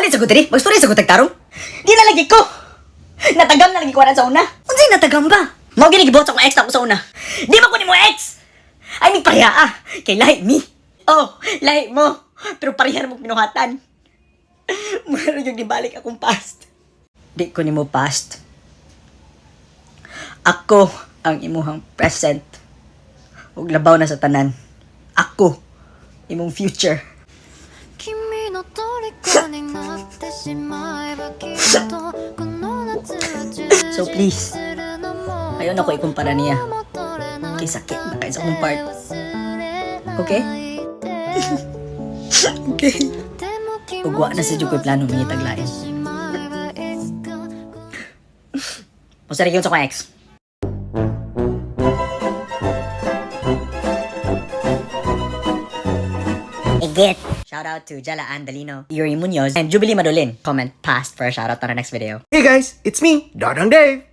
Magstory sa ko diri, magstory sa ko tagtarong. Di na lagi ko. Natagam na lagi ko sa una. Unsay natagam ba? Mao gini gibuhat sa akong ex na ako sa una. Di man ko nimo ex. Ay mig pareha ah. Kay lahi mi. Oh, lahi mo. Pero pareha mo pinuhatan. Maro yung gibalik akong past. Di ko nimo past. Ako ang imuhang present. Ug labaw na sa tanan. Ako imong future. 君の虜になってしまえばきっとこの夏は充 So 実 please, するのも ayaw na ko ikumpara niya. 戻れな Kay sakit na kay sa akong part. 忘れない Okay? で Okay. でも気 Ug wa na sa jud ko'y plano mangitag lain. しまえばいつか Musta rin yun sa akong ex? Igit! Shout out to Jala Andalino, Yuri Munoz, and Jubilee Madolin. Comment past for a shout out on our next video. Hey guys, it's me, Dodong Dave.